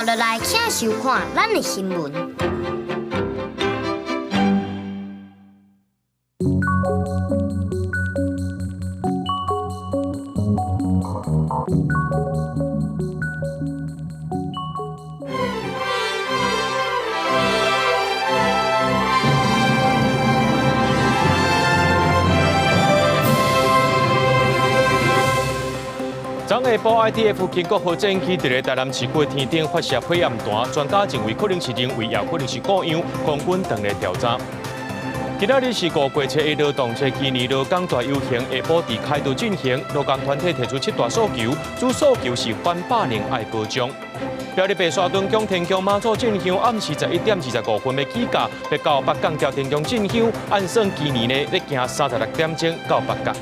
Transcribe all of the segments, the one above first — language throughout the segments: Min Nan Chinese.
落來，請收看咱的新聞。昨下晡，IDF 經國號戰機佇咧台南市區天頂發射火焰彈，專家認為可能是人為，也可能是故意，空軍正咧調查。今仔日是五月初一勞動節，今年勞工大遊行下晡佇開道進行，勞工團體提出七大訴求，主訴求是反霸凌愛保障。苗栗白沙屯港天橋媽祖進香，暗時11點25分欲起駕，欲到北港橋天橋進香，按算今年呢，欲行36點鐘到北港。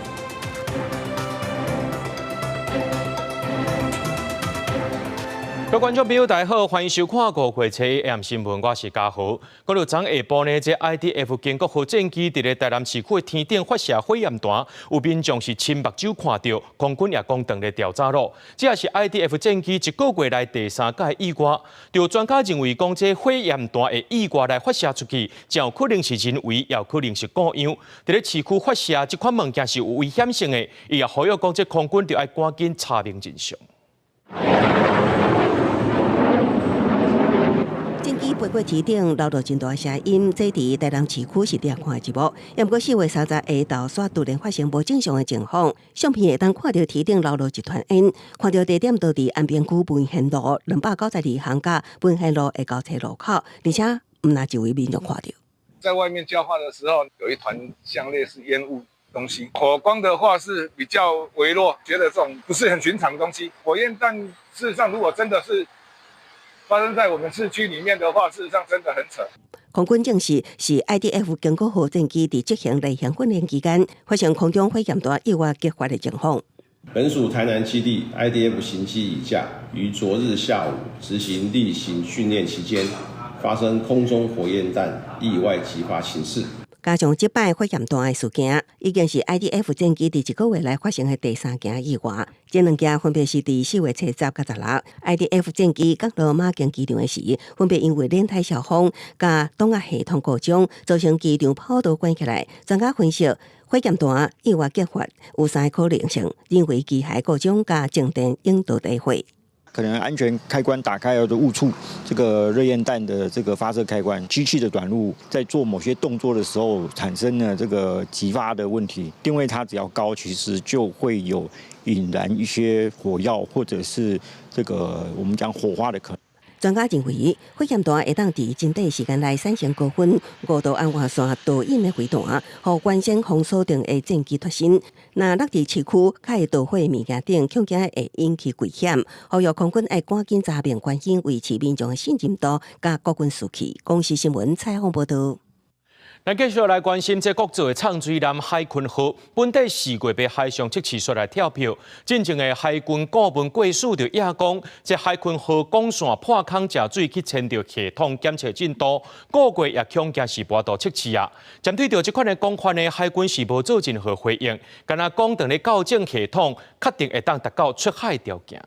各位觀眾朋友，大家好，歡迎收看五月初一 AM 新聞，我是嘉豪。講到昨下晡呢，這 IDF 經國號戰機佇咧台南市區的天頂發射火焰彈，有民眾是親目睭看著，空軍也講正咧調查咯。這也是 IDF 戰機一個月內第三擺意外。就專家認為講，這火焰彈會意外來發射出去，誠有可能是人為，也有可能是故意。佇咧市區發射這款物件是有危險性的，伊也呼籲講，這空軍著愛趕緊查明真相。戰機飛過天頂，留落真大聲音。這佇台南市區是掠看一幕。也毋過4月30下晝，煞突然發生無正常的情況。相片會當看著天頂流落一團煙，看著地點就佇安平區文賢路292巷佮文賢路的交叉路口，而且毋若一位民眾看著。在外面交話的時候，有一團像類似煙霧東西，火光的話是比較微弱，覺得這種不是很尋常的東西。火焰彈事實上，如果真的是發生在我們市區裡面的話，事實上真的很扯。空軍證實是 IDF 經國號戰機佇執行例行訓練期間，發生空中火焰彈意外擊發的情況。本署台南基地 IDF 型機乙架於昨日下午執行例行訓練期間，發生空中火焰彈意外擊發情事。加上這擺火焰彈的事件，已經是 IDF 戰機佇一個月內發生的第三件意外。這兩件分別是佇4月初十佮十六，IDF 戰機降落馬經機場的時，分別因為輪胎燒風佮擋壓系統故障，造成機場跑道關起來。專家分析，火焰彈意外擊發有三個可能性：人為機械故障佮靜電引導地火。可能安全開關打開，或者誤觸這個熱焰彈的這個發射開關，機器的短路，在做某些動作的時候產生了這個擊發的問題。因為它只要高，其實就會有引燃一些火藥，或者是這個我們講火花的可能。專家認為，火焰彈會當佇真短時間內產生高溫、五度紅外線導引的飛彈，予原先封鎖定的戰機脫身。若落佇市區，較會導火物件頂，恐驚會引起危險。呼籲空軍愛趕緊查明原因，維持民眾的信任度，佮國軍士氣。公視新聞採訪報導。咱繼續來關心這國造的藏水艦海鯤號，本底4月欲海上測試煞來跳票。進前的海軍顧問郭士就也講，這海鯤號管線破空食水去牽著系統檢測進度，個月也恐驚是無度測試啊。針對著這款的講法呢，海軍是無做任何回應，干焦講當咧校正系統，確定會當達到出海條件。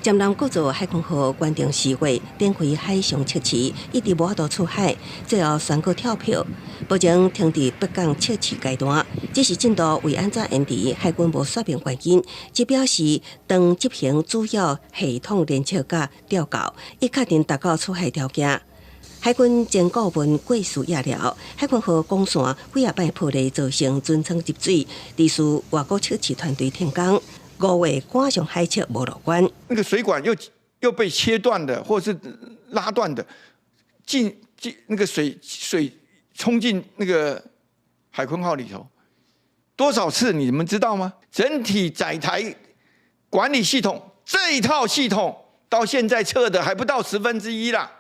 潛艦國造海鯤號原定4月展開海上測試，一直無法度出海，最後宣告跳票。目前停佇北港測試階段，只是進度為按怎延遲，海軍無說明原因，只表示當執行主要系統聯測佮調校，已確定達到出海條件。海軍前顧問郭士也了，海鯤號管線幾仔擺破裂，造成船艙入水，致使外國測試團隊停工。5月趕上海測無樂觀。那個水管又被切斷的，或是拉斷的，進那個水衝進那個海鯤號裡頭，多少次你們知道嗎？整體載台管理系統這一套系統到現在測的還不到1/10啦，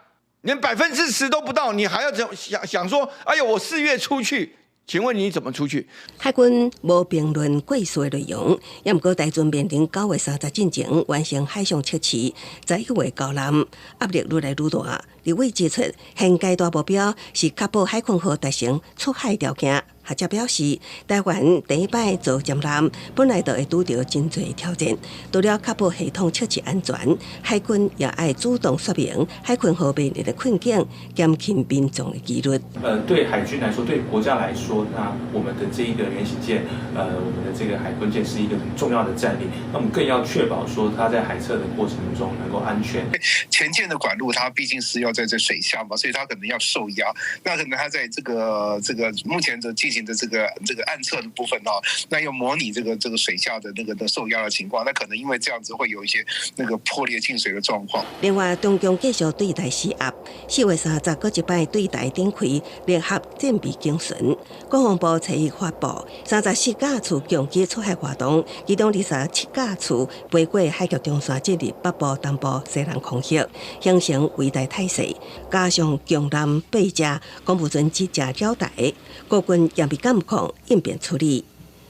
連10%都不到，你還要怎想想說？哎呦，我4月出去。請問你怎麼出去？海軍無評論過事的內容，也毋過台船面臨9月30進前完成海上測試，11月交艦，壓力愈來愈大。立委指出，現階段目標是確保海鯤號達成出海條件。學者表示，台灣第一擺做艦艦，本來就會拄著真濟挑戰，除了確保系統測試安全，海軍也愛主動說明海鯤號面臨的困境，減輕民眾的疑慮。對海軍來說，對國家來說，那我們的這一個原型艦，我們的這個海鯤艦是一個很重要的戰力。那我們更要確保說，它在海測的過程中能夠安全。潛艦的管路，它畢竟是要在這水下嘛，所以它可能要受壓。那可能它在這個目前的進行的這個岸測的部分哦，那又模擬這個水下的那個的受壓的情況，那可能因為這樣子會有一些那個破裂進水的狀況。另外，中共繼續對台施壓，4月30閣一擺對台展開聯合戰備警巡。國防部初一發布34架次共機出海活動，其中27架次飛過海峽中線進入北部、東部、西南空域，形成圍台態勢。加上強艦八隻，講無準七隻繞台，國軍嚴密監控應變處理。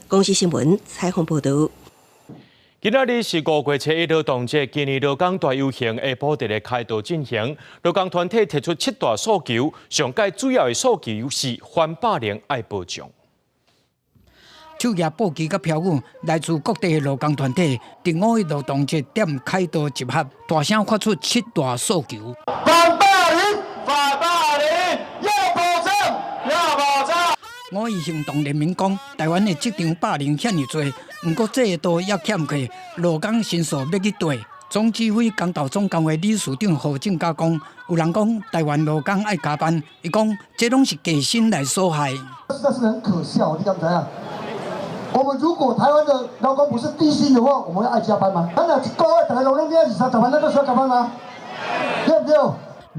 公視新聞採訪報導。今仔日是五月初一勞動節，今年勞工大遊行下晡佇咧凱道進行，勞工團體提出七大訴求，上蓋主要的訴求是反霸凌愛保障。手舉布旗佮標語，來自各地的勞工團體，佇五一勞動節踮凱道集合，大聲發出七大訴求。反霸凌，反霸凌，要保障，要保障。五一行動聯盟講，台灣的職場霸凌遐爾濟，毋過制度猶欠缺，勞工申訴欲去佗。總指揮工投總工會理事長何正嘉講，有人講台灣勞工愛加班，伊講這攏是加薪來所害。實在是很可笑，你敢知影？我們如果台灣的勞工不是低薪的話，我們會愛加班嗎？咱若一個月逐家攏攏領20-30萬，咱閣需要加班嗎？對毋對？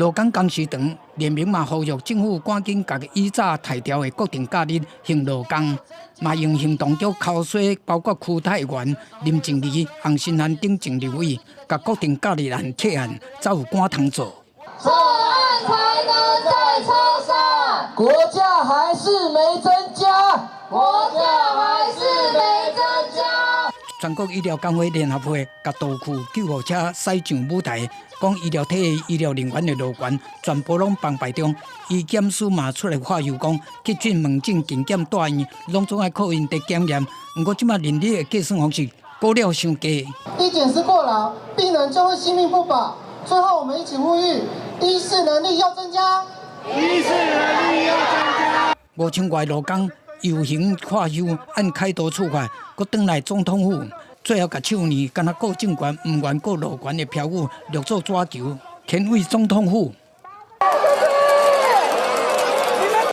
勞工工時長聯盟嘛呼籲政府趕緊共以早刣掉的國定假日還勞工，嘛用行動叫口說，包括區泰元、林靜儀、洪申翰等前立委，共國定假日案提案，才有趕通做。涉案才能在車上，國價還是沒增加，國價還是沒增加。全國醫療工會聯合會共都區救護車駛上舞台，講醫療體系醫療人員的勞權全部攏崩敗中。醫檢署嘛出來發言講，急診門診、健檢大院，攏總愛靠𪜶佇檢驗。毋過這馬人力的計算方式過了傷低。醫檢師過勞，病人就會性命不保。最後，我們一起呼籲，醫事能力要增加。醫事能力要增加。5000外勞工遊行罷休，按凱道出發，閣轉來總統府，最後共手呢，敢若顧政權，毋願顧勞權的標語，錄做紙球，牽往總統府。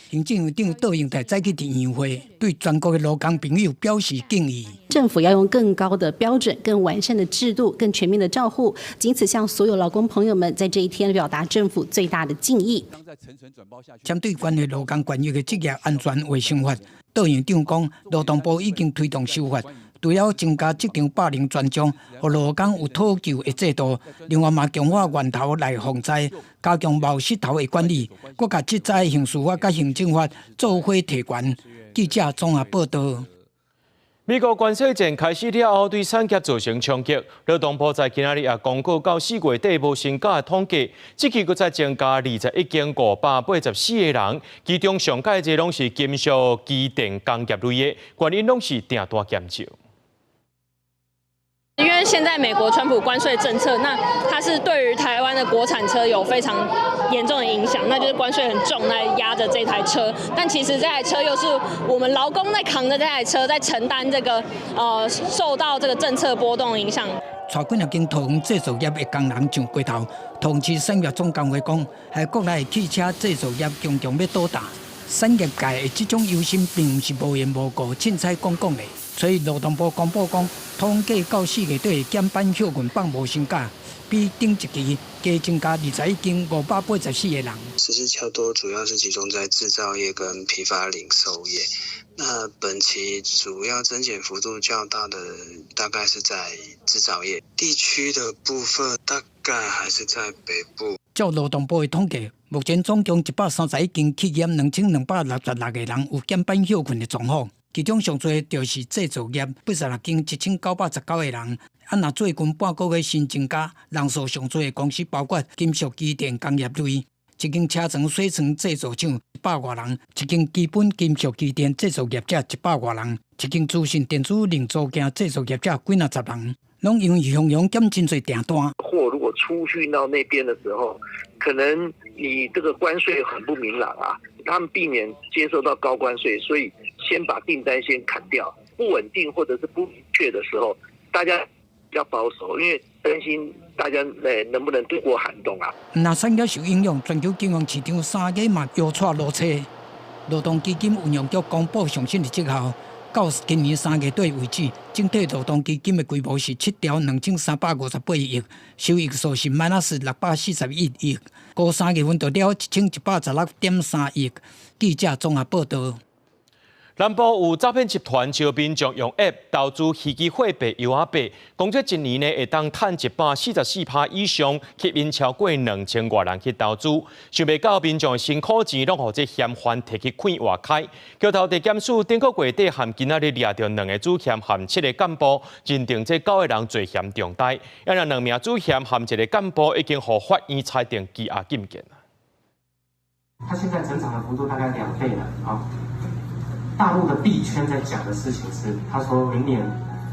行政院長卓榮泰早起佇院會，對全國的勞工朋友表示敬意。政府要用更高的標準、更完善的制度、更全面的照護，謹此向所有勞工朋友們在這一天表達政府最大的敬意。針對關係勞工權益的職業安全衛生法，卓院長講，勞動部已經推動修法，除了增加職場霸凌專章，予勞工有討救的制度，另外嘛強化源頭來防災，加強冒失頭的管理，閣共職災刑事法佮行政法做伙提懸。記者綜合報道。美國關稅戰開始了後，對產業造成衝擊。勞動部在今仔日也公告到4月底無薪假的統計，這期閣再增加21,584個人，其中上蓋濟攏是金屬、機電工業類的，原因攏是訂單減少。因為現在美國川普關稅政策，那它是對於台灣的國產車有非常嚴重的影響，那就是關稅很重，來壓着這台車。但其實這台車又是我們勞工在扛着這台車，在承擔這個受到這個政策波動影響。帶幾若間桃園製造業的工人上街頭，桃園市產業總工會講，係國內汽車製造業強強欲倒彈，產業界的這種憂心並毋是無緣無故、凊彩講講的。所以勞動部公布講，統計到4月底減班歇睏放無薪假，比頂一期加增加21,584個人。實施較多，主要是集中在製造業跟批發零售業。那本期主要增減幅度較大的，大概是在製造業地區的部分，大概還是在北部。照勞動部的統計，目前總共131間企業，2266個人有減班歇睏的狀況。其中上濟就是製造業，86間7919個人。啊，若最近半個月新增加人數上濟的公司，包括金屬、機電工業類。一間車床水床製造廠100外人，一間基本金屬機電製造業者100外人，一間資訊電子零組件製造業者幾若十人，攏因為雄雄減真濟訂單。貨如果出去到那邊的時候，可能你這個關稅很不明朗啊，他們避免接受到高關稅，所以先把訂單先砍掉。不穩定或者是不明確的時候，大家比較保守，因為擔心大家誒能不能度過寒冬啊。毋但產業受影響，全球金融市場3月嘛搖掣落車。勞動基金運用局公布上新的績效，到今年3月底為止，整體勞動基金的規模是7兆2358億，收益數是 minus 641億，高3月份就了1116.3億。記者綜合報道。南部有詐騙集團招民眾用 App 投資虛擬貨幣遊仔幣，講這一年呢會當趁144%以上，吸引超過2000外人去投資。想袂到民眾辛苦錢攏予這嫌犯提去開外開。橋頭地檢署頂個月底含今仔日掠著兩个主嫌含七个幹部，認定這九个人罪嫌重大。啊若兩名主嫌含一个幹部已經予法院裁定羈押禁見。他現在成長的幅度大概2倍了啊。大陸的幣圈在講的事情是，他說明年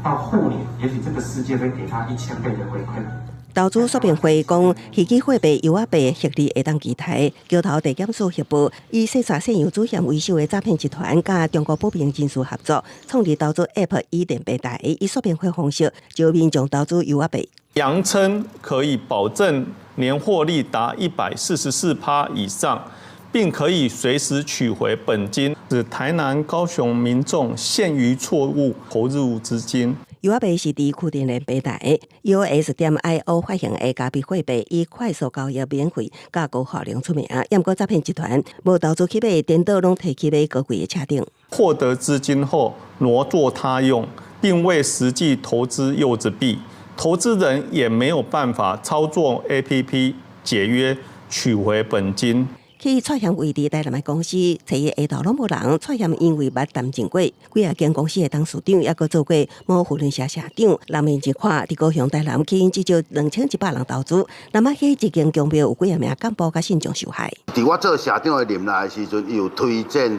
到後年，也許這個世界會給他1000倍的回饋。投資說明會講，虛擬貨幣遊仔幣獲利會當期待。橋頭地檢署協報，以洗刷信用主嫌為首的詐騙集團，佮中國保平人士合作，創立投資 App 以連平台，以說明會方式招民眾投資遊仔幣。揚稱可以保證年獲利達144%以上。並可以隨時取回本金，使台南、高雄民眾陷於錯誤投入資金。遊仔幣是佇區塊鏈平台 EOS.IO 發行的加密貨幣，以快速交易、免費、佮高效能出名。毋過詐騙集團無投資去買，顛倒攏提去買高貴的車頂。獲得資金後挪作他用，並未實際投資柚子幣，投資人也沒有辦法操作 APP 解約取回本金。去涉嫌位佇台南的公司，初一下晝攏無人。涉嫌因為捌擔任過幾仔間公司的董事長，抑閣做過某扶輪社社長。人面一看，佇高雄、台南吸引至少2100人投資。那麼彼一間宮廟有幾仔名幹部佮信眾受害。佇我做社長的任內的時陣，伊有推薦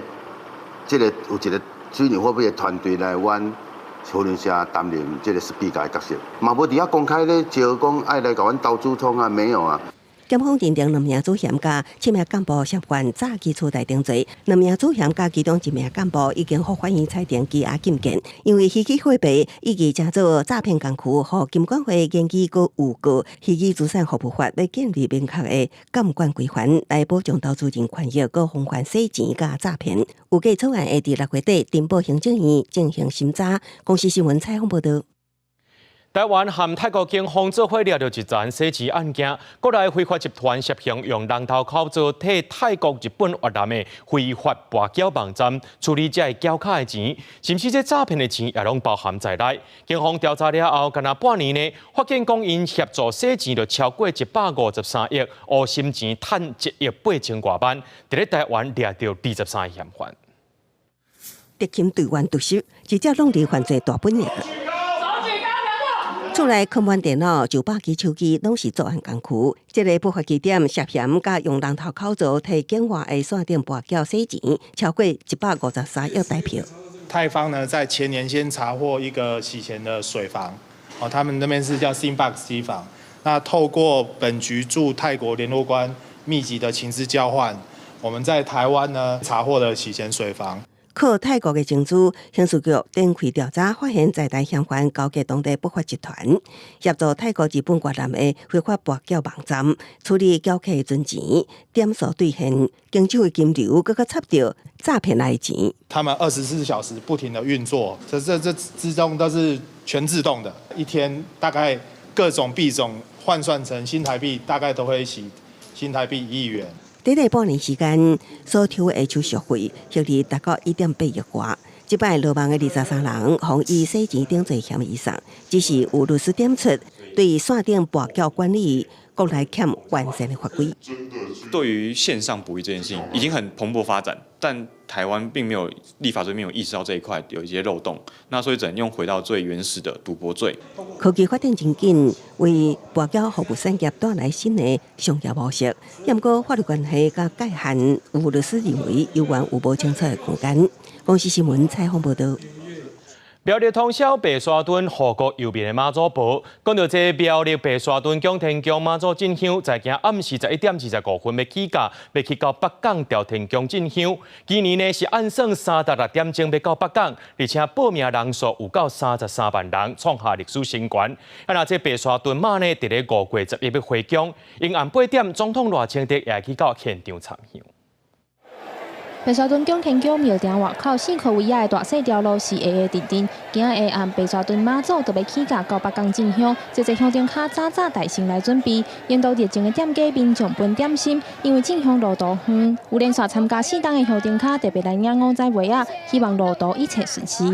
這个有一个虛擬貨幣的團隊來阮扶輪社擔任這个 speaker 的角色，嘛無佇遐公開咧招講愛來共阮投資創啊，沒有啊。檢方認定兩名主嫌佮七名幹部涉犯詐欺取財定罪，兩名主嫌佮其中一名幹部已經予法院裁定羈押禁見，因為虛擬貨幣已經成做詐騙工具，予金管會研議閣有告虛擬資產服務法，欲建立明確的監管規範，來保障投資人權益，閣防範洗錢佮詐騙。預計草案會佇6月底呈報行政院進行審查。公視新聞採訪報道。台灣和泰國警方做伙掠著一欉洗錢案件，國內非法集團涉嫌用人頭口做替泰國、日本、越南的非法跋筊網站處理這个繳卡的錢，甚至這詐騙的錢也攏包含在內。警方調查了後，干焦半年呢，發現講𪜶協助洗錢就超過153億，烏心錢趁1億8千外萬，佇咧台灣掠著23个嫌犯。特勤隊員突襲，直接攏佇犯罪大本營。厝內囥滿電腦、900支手機，攏是作案工具。這个不法據點涉嫌佮用人頭口做替境外的線頂跋筊洗錢，超過153億台票。泰方呢，在前年先查獲一個洗錢的水房，哦，他們那邊是叫 SIM Box 機房。那透過本局駐泰國聯絡官密集的情資交換，我們在台灣呢查獲了洗錢水房。靠泰國的情資，刑事局展開調查，發現在台嫌犯勾結當地不法集團，協助泰國、日本、越南的非法跋筊網站處理繳客存錢、點數兌現、經手的金流，閣閣插著詐騙來的錢。他們24小時不停的運作，這之中都是全自動的，一天大概各種幣種換算成新台幣，大概都會洗新台幣1億元。短短半年時間，所抽的手續費獲利達到1.8億外。這擺落網的23人，予以洗錢等罪嫌疑送。只是有律師點出，對線頂跋筊管理國內欠完善的法規。對於線上博弈這件事情已經很蓬勃發展，但台灣並沒有立法，這邊沒有意識到這一塊有一些漏洞，那所以只能用回到最原始的賭博罪。科技發展真緊，為跋筊服務產業帶來新的商業模式。不過法律關係佮界限，有律師認為猶原有無清楚的空間。公視新聞採訪報導。苗栗通霄白沙屯護國佑民的媽祖婆，講到這苗栗白沙屯蔣天宮媽祖進香，在今暗時11點25分欲起駕，欲去到北港朝天宮進香。今年呢是按算36點鐘欲到北港，而且報名人數有夠33萬人，創下歷史新高。啊，若這白沙屯媽呢，佇咧5月11欲回宮，傍暗8點，總統賴清德也去到現場參香。白沙屯蔣天宮廟埕外口四箍圍仔的大細條路是下下陣陣，今仔下暗白沙屯媽祖就欲起駕到北港進香，濟濟香燈跤早早帶先來準備，沿途熱情的店家民眾分點心，因為進香路途遠，有連續參加四冬的香燈跤特別來領五彩襪仔，希望路途一切順遂。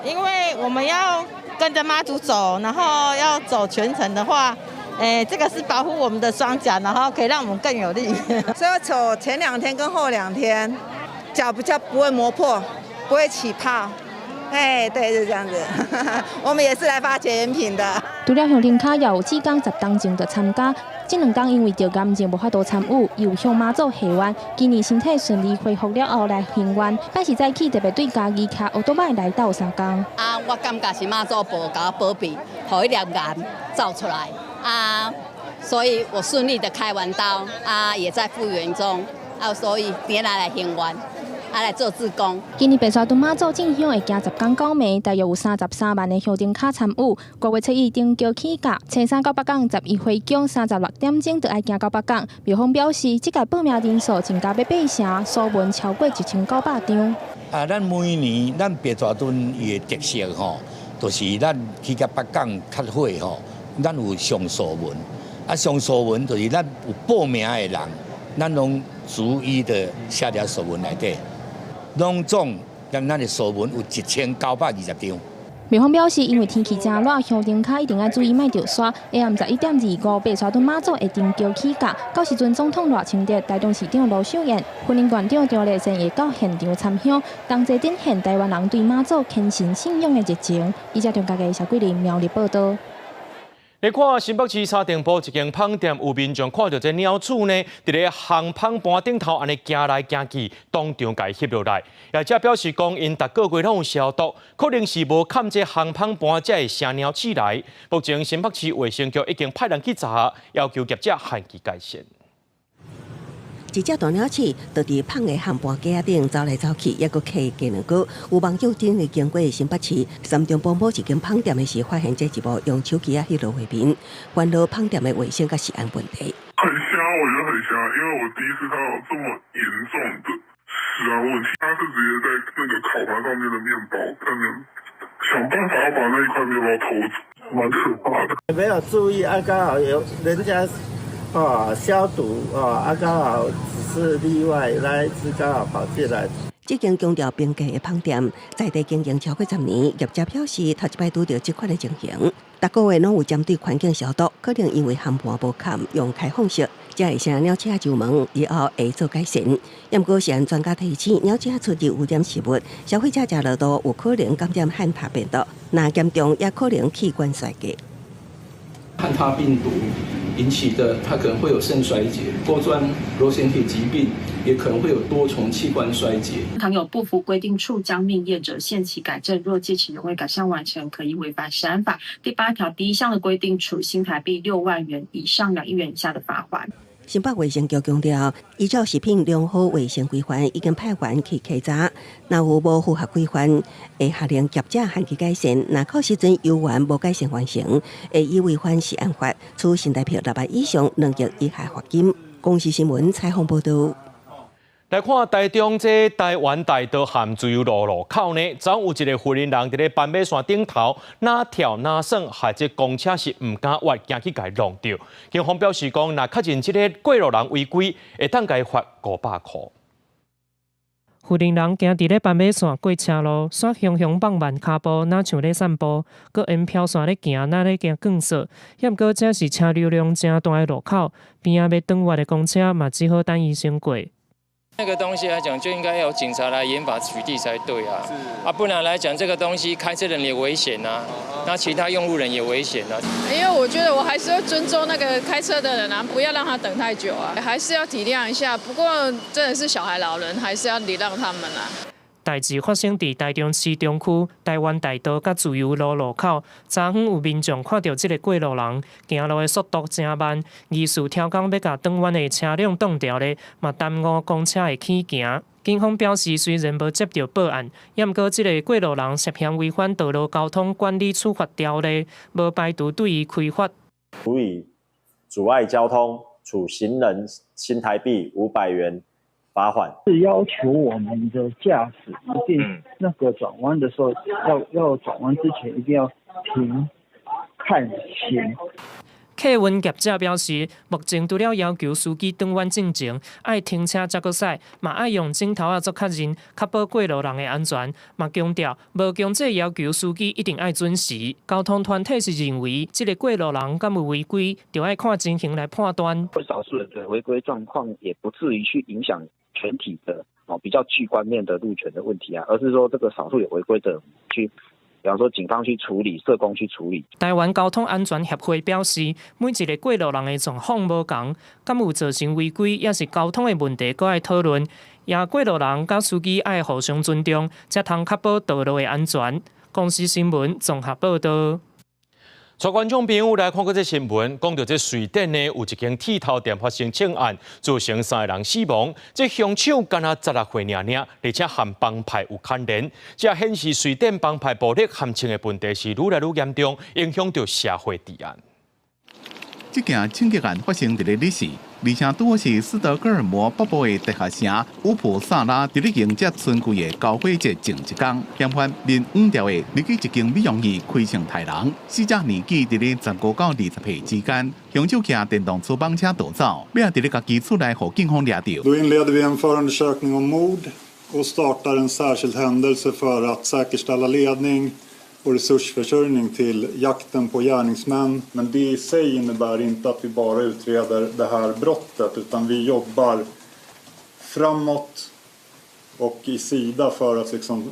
因為我們要跟着媽祖走，然後要走全程的話。欸，這個是保護我們的雙腳，然後可以讓我們更有力。所以走前兩天跟後兩天，腳比較不會磨破，不會起泡。哎，對，就這樣子。我們也是來發結緣品的。除了香燈跤，也有志工10冬前就參加。這兩冬因為著癌症無法度參與，又向媽祖還願，今年身體順利恢復了後來還願。拜四早起特別對嘉義騎歐多擺來鬥相共。啊，我感覺是媽祖婆共我保庇，予彼粒癌走出來。啊，所以我順利的開完刀，啊，也在復原中，啊，所以今仔來還願，啊，來做志工。今年白沙屯媽祖進香會行10工九暝，大約有33萬的香燈跤參與。5月7日登轎起駕，初三到北港，11回宮，36點鐘就愛行到北港。廟方表示，這屆報名人數增加欲八成，鎖文超過1900張。啊，咱每年咱白沙屯伊的特色吼，就是咱去到北港較火吼。咱有上鎖文，啊上鎖文就是咱有報名的人，咱攏逐一的寫佇鎖文內底，攏總咱的鎖文有1920張。廟方表示，因為天氣真熱，香燈跤一定愛注意莫著沙。下暗11點25，白沙屯媽祖會登轎起駕，到時陣總統賴清德、台中市長盧秀燕、雲林縣長張麗善會到現場參香，同齊展現台灣人對媽祖虔誠信仰的熱情。記者張家傑、蕭桂玲苗栗報導。你看新北市三重埔一間麭店，有民眾看著這鳥鼠呢，佇咧烘麭盤頂頭按呢行來行去，當場共翕落來。業者表示講，𪜶逐個月攏有消毒，可能是無崁這烘麭盤才會生鳥鼠來。目前新北市衛生局已經派人去查，要求業者限期改善。一隻大鳥鼠就佇麭的烘盤架仔頂走來走去，猶閣囥雞卵糕。有網友頂日經過新北市三重埔某一間麭店的時，發現這一幕，用手機仔翕落畫面，煩惱麭店的衛生佮食安問題。很瞎，我覺得很瞎，因為我第一次看到這麼嚴重的食安問題。他是直接在那個烤盤上面的麵包上面想辦法要把那一塊麵包偷走，蠻可怕的。沒有注意，啊，剛好有人家。哦，消毒哦，啊，剛好只是例外，那一隻剛好跑進來。這間強調平價的麭店，在地經營超過10年，業者表示頭一擺拄著這款的情形，逐個月攏有針對環境消毒，可能因為烘盤無崁，用開放式，才會生鳥鼠仔入門，以後會做改善。毋過，食安專家提醒，鳥鼠仔出入污染食物，消費者食落肚有可能感染漢他病毒，若嚴重也可能器官衰竭。漢他病毒引起的，它可能會有腎衰竭、鈎狀螺旋體疾病，也可能會有多重器官衰竭。倘有不符規定處將命業者限期改正，若屆期仍未改善完成，可依違反食安法第8條第1項的規定，處新台幣6萬元以上2億元以下的罰鍰。新北衛生局強調，依照食品良好衛生規範，已經派員去稽查，若有無符合規範，會下令業者限期改善。若到時陣猶原無改善完成，會依違反食安法，處新台幣6萬以上2億以下罰金。公視新聞採訪報導。來看台中這台灣大道和自由路路口呢，昨有一个雲林人佇咧斑馬線頂頭，哪跳哪耍，害這公車是毋敢越，驚去共撞著。警方表示講，若確認這个過路人違規，會當共伊罰500箍。婦人人行佇咧斑馬線過車路，煞雄雄放慢跤步，若像咧散步，閣沿飄線咧行，若咧行鋼索。抑毋過這是車流量誠大的路口，邊仔欲轉彎的公車嘛，只好等伊先過。那個東西來講，就應該要有警察來嚴法取締才對啊！啊，不然來講，這個東西開車人也危險啊，那其他用路人也危險啊。因為我覺得我還是會尊重那個開車的人啊，不要讓他等太久啊，還是要體諒一下。不過真的是小孩、老人，還是要禮讓他們啊。代誌發生佇台中市中區台灣大道佮自由路路口，昨昏有民眾看著這个過路人行路的速度誠慢，疑似刁工欲共轉彎的車輛擋著咧，嘛耽誤公車的起行。警方表示，雖然無接著報案，抑毋過這个過路人涉嫌違反道路交通管理處罰條例，無排除對伊開罰。處以阻礙交通，處行人新台幣500元罰款。是要求我們的駕駛一定那個轉彎的時候，要轉彎之前一定要停看行。客運業者表示，目前除了要求司機轉彎進前愛停車才閣駛，嘛愛用指頭仔做確認，確保過路人的安全。嘛強調無強制要求司機一定愛準時。交通團體是認為，這个過路人敢有違規，就愛看情形來判斷。少數人的違規狀況，也不至於去影響全體的哦比較具觀念的路權的問題啊，而是說這個少數有違規的去，比方說警方去處理，社工去處理。台灣交通安全協會表示，每一个過路人的狀況無仝，敢有造成違規，抑是交通的問題，閣愛討論。也過路人佮司機愛互相尊重，才通確保道路的安全。公視新聞綜合報導。帶觀眾朋友來看過這新聞，講著這瑞典呢有一間剃頭店發生槍案，造成三个人死亡。這兇手敢若16歲爾爾，而且和幫派有牽連，這顯示瑞典幫派暴力和槍的問題是愈來愈嚴重，影響著社會治安。這件槍擊案發生佇咧禮士，而且拄好是斯德哥爾摩北部的大學城烏普薩拉佇咧迎接春季的高火節前一工，嫌犯面黃調的入去一間美容院開槍刣人，死者年紀佇咧15到20歲之間，兇手騎電動粗棒車逃走，尾仔佇咧家己厝內予警方掠著。 Då inleder vi en förundersökning om mord och startar en särskild händelse för att säkerställa ledning och resursförsörjning till jakten på gärningsmän. Men det i sig innebär inte att vi bara utreder det här brottet utan vi jobbar framåt och i sida för att liksom,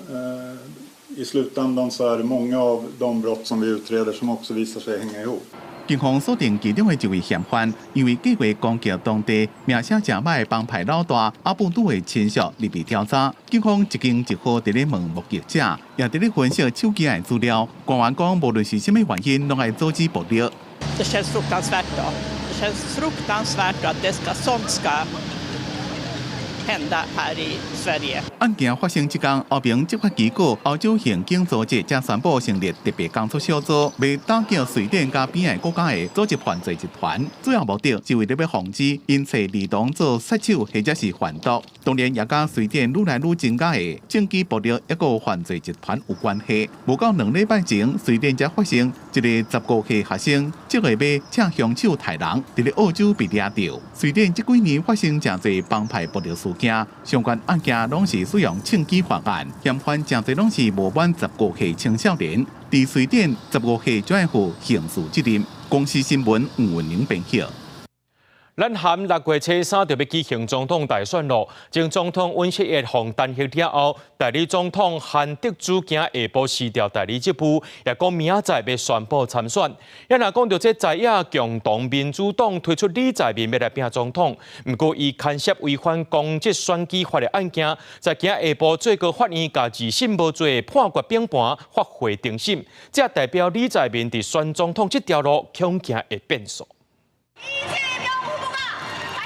i slutändan så är det många av de brott som vi utreder som också visar sig hänga ihop. 警方鎖定其中的一位嫌犯，因為計劃攻擊當地名聲誠歹的幫派老大阿布杜的親屬入被調查。警方一間一戶佇咧問目擊者，也佇咧分析手機的資料。官員講，無論是啥物原因，攏愛阻止暴力。 Det känns fruktansvärt då. Det känns fruktansvärt att det ska, sånt ska hända här i Sverige. 案件發生這工，歐盟執法機構歐洲刑警組織才宣布成立特別工作小組，欲打擊瑞典佮邊仔國家的組織犯罪集團。主要目的是為了欲防止𪜶揣兒童做殺手或者是販毒。當然，也佮瑞典愈來愈增加的政治暴力抑閣犯罪集團有關係。無夠2禮拜前，瑞典才發生一个15歲學生，這個欲請兇手刣人，佇咧澳洲被掠著。瑞典這幾年發生誠濟幫派暴力事件，相關案件攏是使用槍支犯案，嫌犯誠濟攏是無滿十五歲青少年。佇瑞典十五歲就愛負刑事責任。公視新聞吳文玲編譯。南韓6月初三就欲舉行總統大選囉。前總統尹錫悅予彈劾了後，代理總統韓德洙今下晡辭掉代理職務，也講明仔載欲宣布參選。也若講著這在野共同民主黨推出李在明欲來拼總統，毋過伊牽涉違反公職選舉法的案件，在今下晡最高法院共二審無罪的判決反盤發回重審，這代表李在明佇選總統這條路恐驚會變數。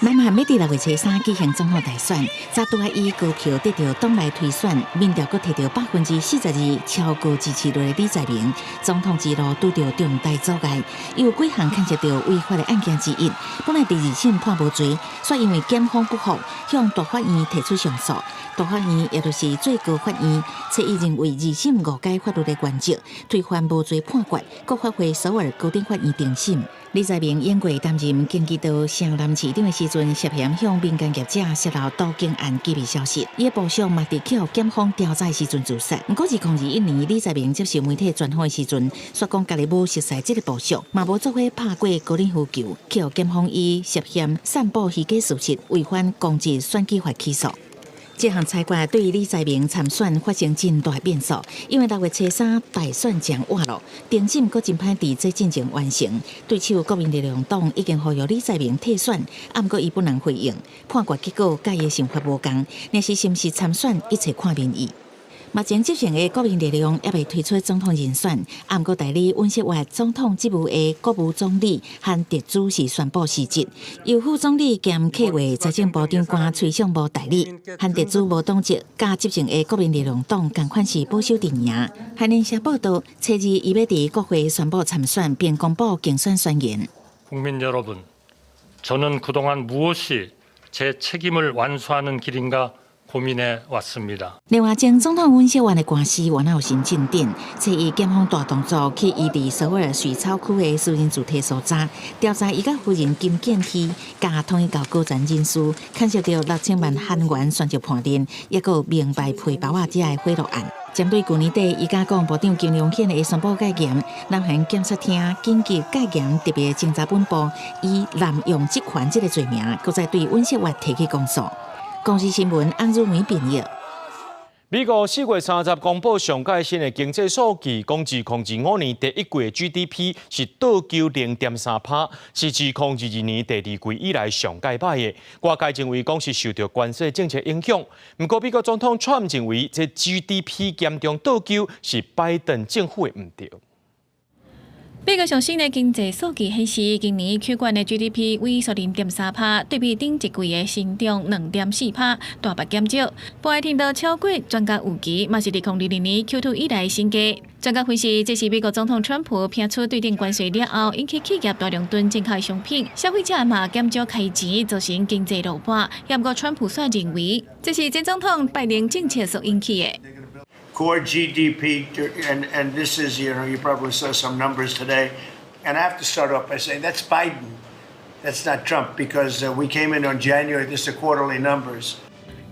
南韓欲佇6月初三舉行總統大選，才拄仔以高票得著黨內推選，民調閣提著42%超高支持率的李在明，總統之路拄著重大阻礙，有幾項牽涉著違法的案件之一，本來佇二審判無罪，卻因為檢方不服，向大法院提出上訴。大法院也就是最高法院，初一認為二審誤解法律的原則，推翻無罪判決，閣發回首爾高等法院重審。李在明永過擔任京畿道城南市長的時陣，陣涉嫌向民間業者洩露都更案機密消息，伊的部屬嘛佇予檢方調查時陣自殺。毋過2021年李在明接受媒體專訪的時陣，煞講家己無熟似這個部屬，嘛無做伙拍過高爾夫球，予檢方以涉嫌散布虛假事實、違反公職選舉法起訴。這項裁決對李在明參選發生真大變數，因為6月初3大選將倚咯，定審閣真歹佇這進前完成。對手國民力量黨已經呼籲李在明退選，毋過伊本人回應判決結果佮伊的想法無仝，若是是毋是參選，一切看民意。目前執政的國民力量猶未推出總統人選，毋過代理尹錫悅總統職務的國務總理韓德洙是宣布辭職，由副總理兼客話財政部長官崔尚武代理。韓德洙無黨籍，佮執政的國民力量黨仝款是保守陣營。韓聯社報道，初二伊欲佇國會宣布參選，並公布競選宣言。 국민여러분，저는그동안무엇이제책임을완수하는길인가 고민해 왔습니다。 另外，前總統尹錫悅的官司原來有新進展，初一檢方大動作去伊佇首爾水草區的私人住宅搜查，調查伊佮夫人金建希佮統一教高層人士牽涉著6000萬韓元選擇判定，抑閣有名牌皮包仔這个賄賂案。針對舊年底伊佮國防部長金龍顯的宣布戒嚴，南韓檢察廳緊急戒嚴特別偵查本部以濫用職權這个罪名，閣再對尹錫悅提起公訴。公視新聞安如梅編譯。美國4月30公布上蓋新的經濟數據，講2025年第一季的 GDP 是倒收0.3%，是2022年第二季以來上蓋歹的。外界認為講是受著關稅政策影響。毋過美國總統川普認為，這 GDP 嚴重倒收是拜登政府的毋對。美國上新的經濟數據顯示，今年 Q 季的 GDP 萎縮0.3%，對比頂一季的成長2.4%，大幅減少。不過聽到超過專家預期，嘛是2022年 Q2 以來新低。專家分析，這是美國總統川普拋出對等關稅了後，引起企業大量囤進口商品，消費者嘛減少開錢，造成經濟落魄。毋過川普煞認為，這是前總統拜登政策所引起的。 Core GDP, and this is, you probably saw some numbers today. And I have to start off by saying that's Biden. That's not Trump, because we came in on January, this is quarterly numbers.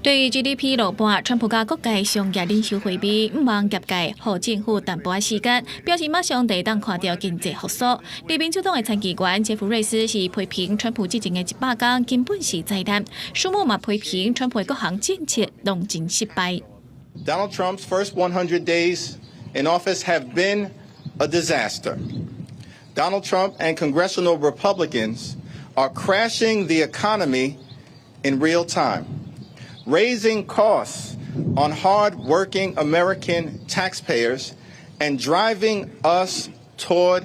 對於 GDP 落魄，川普佮各界商業領袖會面，向望業界予政府淡薄仔時間，表示馬上就會當看著經濟復甦。而民主黨的參議員傑弗瑞斯是批評川普執政的100天根本是災難，舒默嘛批評川普的各項政策攏真失敗。 Donald Trump's first 100 days in office have been a disaster. Donald Trump and congressional Republicans are crashing the economy in real time, raising costs on hard-working American taxpayers and driving us toward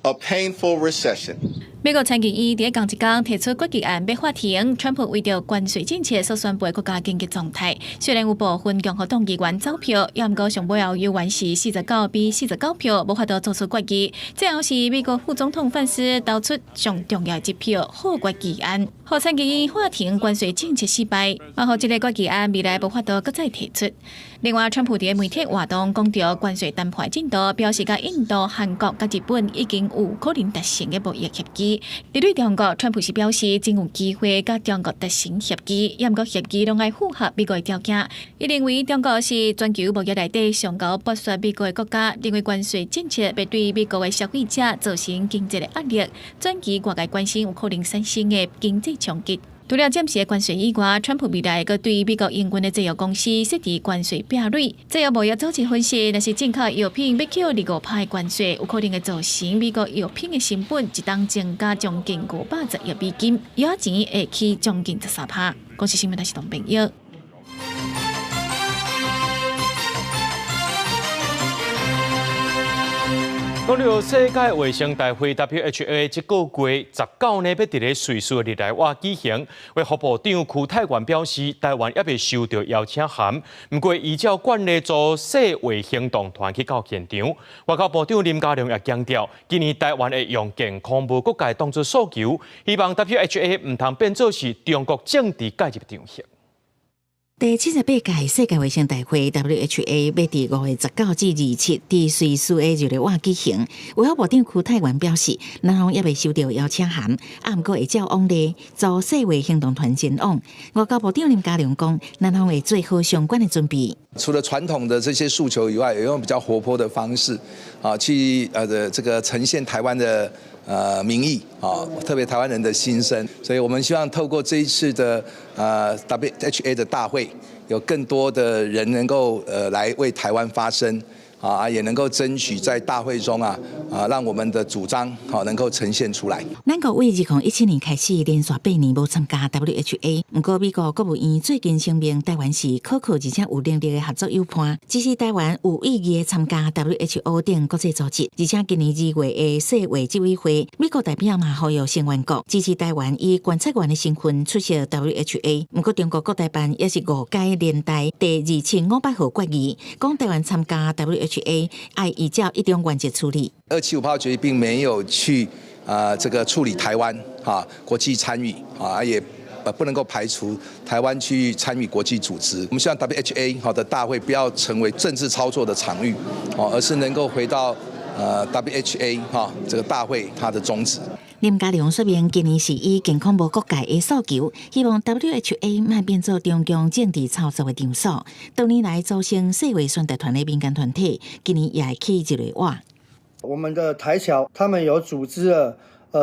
a painful recession. 美國參議院佇仝一工提出決議案，欲喊停川普為著關稅政策所宣布的國家緊急狀態。雖然有部分共和黨議員走票，也毋過上尾後猶原是49比49票，無法度做出決議。最後是美國副總統范斯投出上重要的一票，否決議案，予參議院喊停關稅政策失敗，嘛予這个決議案未來無法度閣再提出。另外，川普佇媒體活動講著關稅談判進度，表示佮印度、韓國佮日本已經有可能達成的貿易協議。針對中國，川普是表示真有機會佮中國達成協議，也毋過協議攏愛符合美國的條件。伊認為中國是全球貿易內底上𠢕剝削美國的國家，認為關稅政策會對美國的消費者造成經濟的壓力，轉移外界關心有可能產生的經濟衝擊。除了暫時的關稅以外，川普未來閣對美國營運的製藥公司設置關稅壁壘。製藥貿易組織分析，若是進口藥品欲扣25%的關稅，有可能會造成美國藥品的成本一冬增加將近510億美金，藥錢會起將近13%。公視新聞台是董朋友。講著世界衛生大會 WHO 這個月19呢，欲佇咧瑞士日內瓦舉行。衛福部長邱泰源表示，台灣猶未收著邀請函，毋過依照慣例組世衛行動團去到現場。外交部長林佳龍也強調，今年台灣會用健康無國界當作訴求，希望 WHO 毋通變做是中國政治介入場合。第78屆世界衛生大會 WHA 欲佇5月19至27佇瑞士的日內瓦舉行。衛福部長邱泰源表示，南方猶未收到邀請函，啊，毋過會照往例組世衛行動團前往。外交部長林佳龍講，南方會做好相關的準備。除了傳統的這些訴求以外，也用比較活潑的方式啊，去的這個呈現台灣的民意啊，特別台灣人的心聲。所以我們希望透過這一次的WHA 的大會，有更多的人能夠來為台灣發聲啊，也能夠爭取在大會中啊，讓我們的主張好能夠呈現出來。咱國為2017年開始連續8年無參加 WHA，毋過美國國務院最近聲明，台灣是可靠而且有能力的合作夥伴，支持台灣有意義的參加 WHO 等國際組織。而且今年2月的世衛執委會，美國代表嘛呼籲成員國支持台灣以觀察員的身份出席 WHA。毋過中國國台辦也是誤解聯大第2758號決議，講台灣參加 WHA 愛依照一中原則處理。 275號決議並沒有去這個處理台灣哈國際參與啊，也不能夠排除台灣去參與國際組織。我們希望 WHA 好的大會不要成為政治操作的場域，哦，而是能夠回到WHA 哈這個大會它的宗旨。林佳龍說明，今年是以健康無國界的訴求，希望 WHA 莫變做中共政治操作的場所。多年來組成世衛宣達團的民間團體，今年也會去日內瓦。我們的台僑，他們有組織了，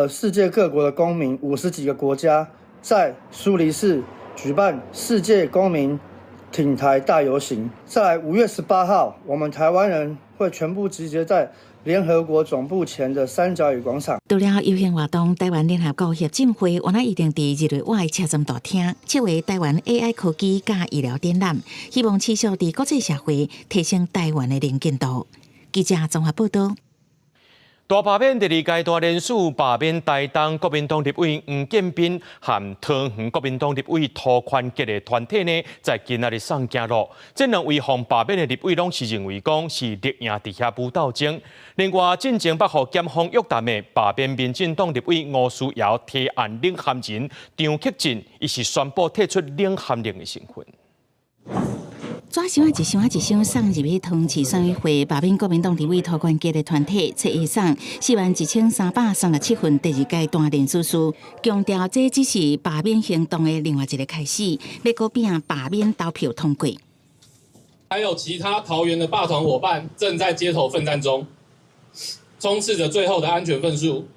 世界各國的公民50幾個國家，在蘇黎世舉辦世界公民挺台大遊行。在5月18號，我們台灣人會全部集結在聯合國總部前的三角椅廣場。除了遊行活動，台灣聯合國協進會原來預定佇日內瓦的車站大廳，策劃台灣 AI 科技佮醫療展覽，希望持續佇國際社會提升台灣的能見度。記者綜合報道。大罷免第二階段連署罷免台東國民黨立委黃建斌和桃園國民黨立委涂寬傑的團體呢，在今仔日送行路。這兩位予罷免的立委攏是認為講是力贏佇遐舞鬥爭。另外，進前捌予檢方約談的罷免民進黨立委吳思瑤提案領銜人張克進，伊是宣布退出領銜人的身份。紙箱仔一箱仔一箱送入去桃園市選委會罷免國民黨立委涂寬傑的團體，冊一送41,337份第二階段連署書，強調這只是罷免行動的另外一個開始，欲閣拼罷免投票通過。還有其他桃園的罷團夥伴正在街頭奮戰中，衝刺着最後的安全份數，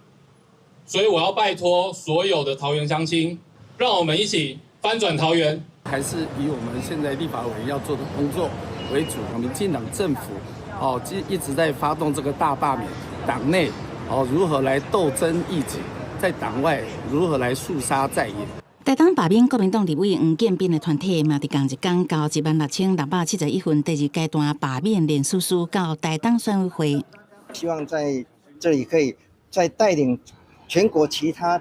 所以我要拜託所有的桃園鄉親，讓我們一起翻轉桃園。還是以我們現在立法委員要做的工作為主。民進黨政府哦，一直在發動這個大罷免，黨內哦如何來鬥爭異己，在黨外如何來肅殺在野。台東罷免國民黨立委黃建斌的團體嘛，佇仝一工交16,671份第二階段罷免連署書到台東選委會。希望在這裡可以再帶領全國其他